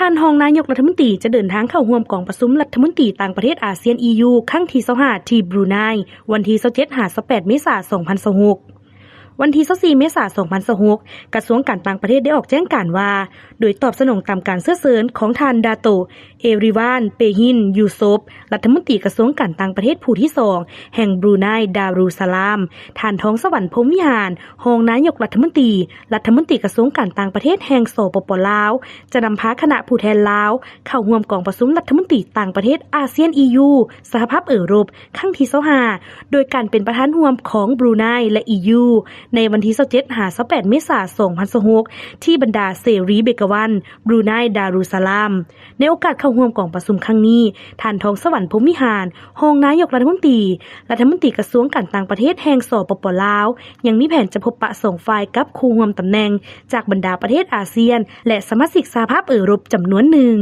ທ່ານຮອງນາຍົກລັດຖະມົນຕີຈະເດີນທາງເຂົ້າຮ່ວມກອງປະຊຸມລັດຖະມົນຕີຕ່າງປະເທດອາຊຽນ ອີຢູ ຄັ້ງທີຊາວຫ້າ ທີ່ບຣູໄນ ວັນທີຊາວເຈັດຫາຊາວແປດ ເມສາ ສອງພັນຊາວຫົກ. ວັນທີຊາວສີ່ ເມສາ ສອງພັນຊາວຫົກ ກະຊວງການຕ່າງປະເທດໄດ້ອອກແຈ້ງການວ່າ ໂດຍຕອບສະໜອງຕາມການເຊີນເຊີນຂອງທ່ານ ດາໂຕ ເອຣິວານ ເປຮິນ ຢູໂຊບ ລັດຖະມົນຕີກະຊວງການຕ່າງປະເທດຜູ້ທີສອງແຫ່ງບຣູໄນ ດາຣູສະລາມ, ທ່ານ ທອງສະຫວັນ ພົມວິຫານ ຮອງນາຍົກລັດຖະມົນຕີ, ລັດຖະມົນຕີກະຊວງການຕ່າງປະເທດແຫ່ງ ສປປ ລາວ ຈະນຳພາຄະນະຜູ້ແທນລາວເຂົ້າຮ່ວມກອງປະຊຸມລັດຖະມົນຕີຕ່າງປະເທດອາຊຽນ ອີຢູ ສະຫະພາບເອີຣົບ ຄັ້ງທີຊາວຫ້າ ໂດຍການເປັນປະທານຮ່ວມຂອງບຣູໄນ ແລະ ອີຢູ ໃນວັນທີຊາວເຈັດຫາຊາວແປດ ເມສາ ສອງພັນຊາວຫົກ ທີ່ບັນດາເສຣີເບກະວັນ ບຣູໄນ ດາຣູສະລາມ. ໃນໂອກາດເຂົ້າຮ່ວມກອງປະຊຸມຄັ້ງນີ້, ທ່ານ ທອງສະຫວັນ ພົມວິຫານ ຮອງນາຍົກລັດຖະມົນຕີ, ລັດຖະມົນຕີກະຊວງການຕ່າງປະເທດແຫ່ງ ສປປ ລາວ ຍັງມີແຜນຈະພົບປະສອງຝ່າຍກັບຄູ່ຮ່ວມຕຳແໜ່ງຈາກບັນດາປະເທດອາຊຽນ ແລະ ສະມາຊິກສະຫະພາບເອີຣົບຈຳນວນໜຶ່ງ.